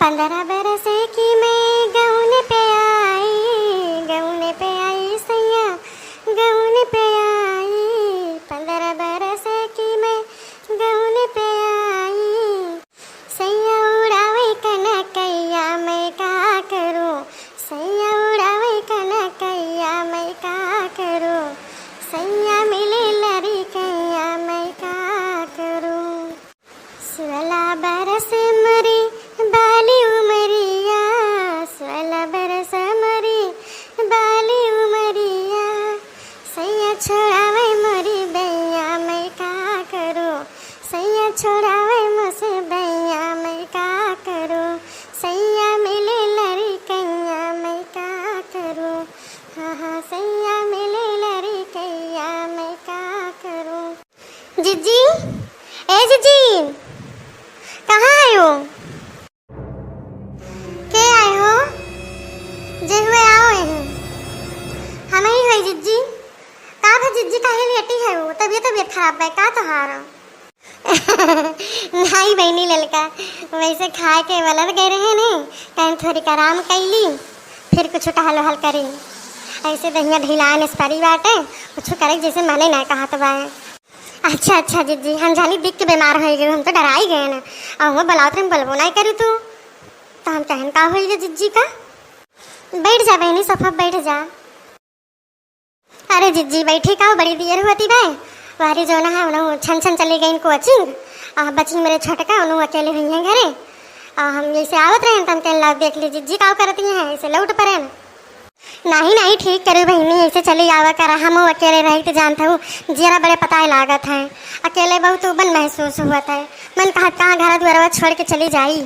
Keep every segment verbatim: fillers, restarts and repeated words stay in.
पन्द्रह बरस की मैं गौन पे आई, गौन पे आई सैया, गौन पे आई। पन्द्रह बरस की मैं गौन पे आई। सैया उड़ावे कनकैया मैं का करूं, सैया उड़ावे कनकैया मैं का करूं, सैया मिले लड़कैया मैं का करूं। सोलह बरस मोरी बाली उमरिया, सोलह बरस मोरी बाली उमरिया, सैया छोड़ावे मोरी दैया मैं का करूं, सैया छोड़ावे मोसे दैया मैं का करूं, सैया मिले लड़कैया मैं का करूं, हाँ, हाँ, सैया मिले लड़कैया मैं का करूं। जिज्जी, ए जिज्जी, कहाँ है वो? के आए हो? जे हुए आओ यहीं। हम ही है जिज्जी। का भा जिज्जी, काहे लेटी है वो? तबियत, तबियत खराब है का तोहार? नहीं बहिनी ललका, वैसे खाए के वलर गए रहे ने, कहीं थोड़ी आराम कैली, फिर कुछ टहल वहल करी। ऐसे दहिया ढिलान इस परी बाटे, कुछ करे जैसे मने ना कहत बा। अच्छा, अच्छा जिज्जी, हम जानी दिख के बीमार हो गए, हम तो डराई गए ना। और वो बुलाओ तुम बोलबो नहीं करी तू, तो हम कहन का होई गए जिज्जी का? बैठ जा बहनी, सोफा बैठ जा। अरे जिज्जी बैठी का, बड़ी देर होती बे। वारी जो ना है उन्हों छन छन चली गई कोचिंग। आ बची मेरे छोटका, उन्हों अकेले हुई हैं घरे। आ हम यही से आवत रहे, तम कहन लाओ देख ली जिज्जी का करती हैं, ऐसे लौट पड़े ना। नहीं, नहीं, ठीक करू बहिनी, ऐसे चली आवा करा, हम अकेले रही तो जानत हूँ, जियरा बड़े पताए लागत है, अकेले बहुत उबन महसूस हुआ था। मन कहत कहाँ घर दुआरवा छोड़ के चली जाई,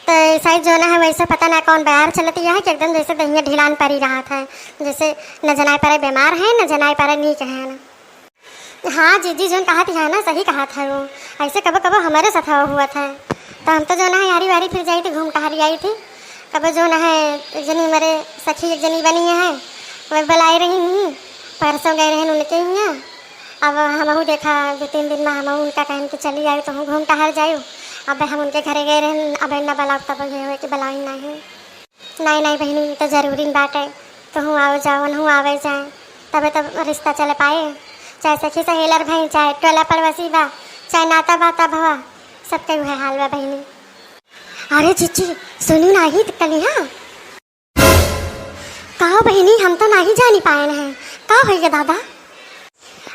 तो ऐसा ही जो ना है वैसे पता ना कौन बयार चलती है कि एकदम जैसे दहिया ढिलान परी रहत है, जैसे न जनाए परे बीमार है, न जनाए परे नीक है ना। हाँ जिज्जी, जोन कहत है ना, सही कहत है वो। ऐसे कबो कबो हमारे साथ हुआ था, तो हम तो जो ना है यारी वारी फिर जाई थी, घूम टहरी आई थी। कबो जो ना है जनी हमारे सखी एक जनी बनी है, वह बुलाए रही नहीं, परसों गए रहे उनके यहाँ। अब हमहू देखा दो तीन दिन में हमहू उनका कहन कि चली आई, तो हम घूम टहर जायु। अब हम उनके घरे गए रहे, अब न बुलाओ तब ये हुए कि बुलाई नहीं। नाई, नाई बहिनी, ई त जरूरी बाटे। तोहू आवे जाओ, उनहू आवे जाए, तबे तब रिश्ता चले पाए। चाहे सखी सहेलर भई, चाहे टोला पड़ोसी बा, चाहे नाता बाता भवा, सबके उहे हाल बा बहिनी। अरे जिज्जी, सुनी नाही त कलिहा। का बहिनी, हम तो नाही जानी पाएन है, का होइगा दादा?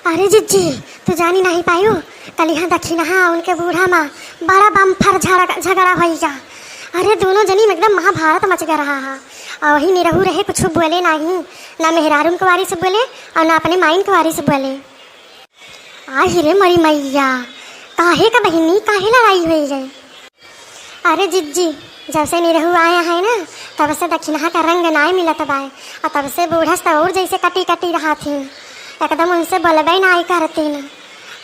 अरे जिज्जी, तू जानी नाही पायू, कलिहा दखिनहा उनके बूढ़ा मा बड़ा बम्फर झड़क-, झगड़ा होइगा। अरे दोनों जनी में एकदम महाभारत मच गया रहा है। और वही निरहू रहे, कुछ बोले नाही, ना मेहरारून के वारी से बोले और ना अपने माइन के वारी से बोले। आही रे मरी मैया, काहे का बहिनी, काहे लड़ाई होई गई? अरे जिज्जी, जब से निरहू आया है ना, तब से दखिनहा का रंग नाय मिलत बाय। आ तब से बूढ़ा से और जैसे कटी कटी रहा थी, एकदम उनसे बोलबे नाय करती न।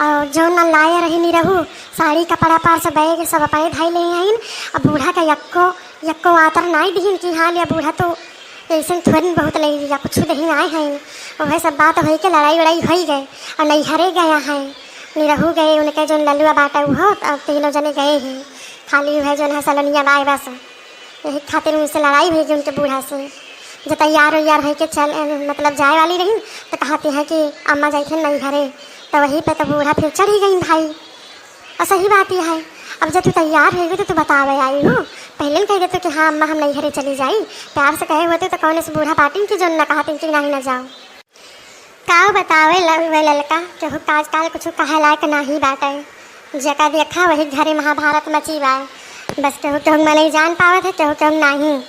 और जो न लाए रही निरहू, साड़ी कपड़ा पार से बैग सब अपने धाई ले आइन। अब बूढ़ा का यक्को, यक्को आतर नाय दीन कि हाँ लिया बूढ़ा तो ऐसे थोड़ी बहुत ले लिया, कुछ दही आए हैं। वह सब बात होई के लड़ाई वड़ाई होई गए और नैहरे गया है। निरहू गए, उनके जो ललुआ बाटा उहो, अब तीनों जने गए हैं। खाली उहे जौन है सलोनिया बाय बस। यही खातिर उनसे लड़ाई हुई उनके बूढ़ा से। जो तैयार उयार होई के चल, मतलब जाए वाली रही, तो कहती है कि अम्मा जाई थे नैहरे, तो वहीं पे तो बूढ़ा फिर चढ़ी गई भाई। और सही बात यह है, अब जब तू तैयार होई तो तू बतावे आई हो, पहले न कह देते कि हाँ अम्मा हम नैहरे चली जाई। प्यार से कहे होते तो कौन इस बूढ़ा पाटिन की जो न कहती कि नहीं न जाओ। काव बतावे ल-, वे ललका, केहू का आजकाल कुछ कहे लायक नाही बाटे। जेका देखा वही घरे महाभारत मची बाय। बस केहू केहू मनई जान पावत है, केहू केहू नाही।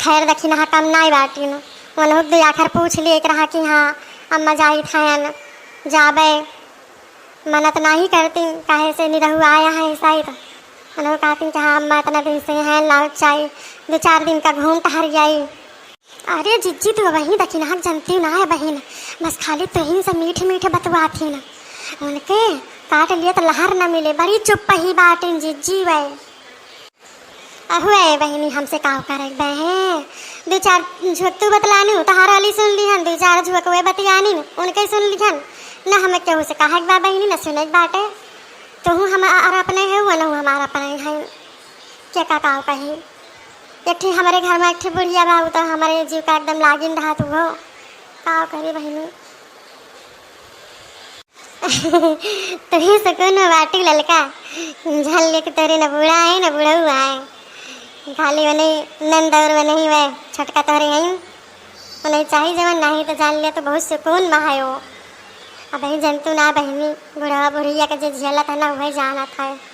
खैर दखिनहा कम नाही बाटिन। उनहु दू आखर पूछ लिए एक रहा कि हाँ अम्मा जाई थायन, जाबे। मनत नाही करती, काहे से निरहु आया है ऐसा ही तो। उनहु कहती कि हाँ अम्मा इतना दिन से हैं, लाओ चाय, दो चार दिन का घूम टहर जाई। अरे जिज्जी, तू वहीं दखिनहा जनती ना है बहिन, बस खाली तुहिन से मीठे मीठे बतुआत ही ना। उनके काट लिए तो लहर न मिले, बड़ी चुप ही बाटिन जिज्जी वे। अहुए बहिनी, हमसे काव करे बहे, दो चार झुक तू बतलानू, तहार वाली सुन लिहन, दो चार झुक वे बतियानी, उनके सुन लिहन। न हमें केहू से कहे बा बहिनी, न सुने बाटे। तू हम और अपने है, वो न हमार अपने है। के का काव कही? एक ठे हमरे घर में एक ठे बुढ़िया बा, उ तो हमरे जीव का एकदम लागिन रहत हो। का करी बहिनी? तू ही सुकून में बाटू ललका, जान ले कि तोरे न बूढ़ा है न बुढ़ऊ है, खाली वने नंद और वने ही वह छोटका तोहरे हैं, वने चाही जवन नहीं तो जान ले तो बहुत सुकून में है वो। अब ही जंतु ना बहिनी, बुढ़वा बुढ़िया के जे झेलत है ना वही जानत है।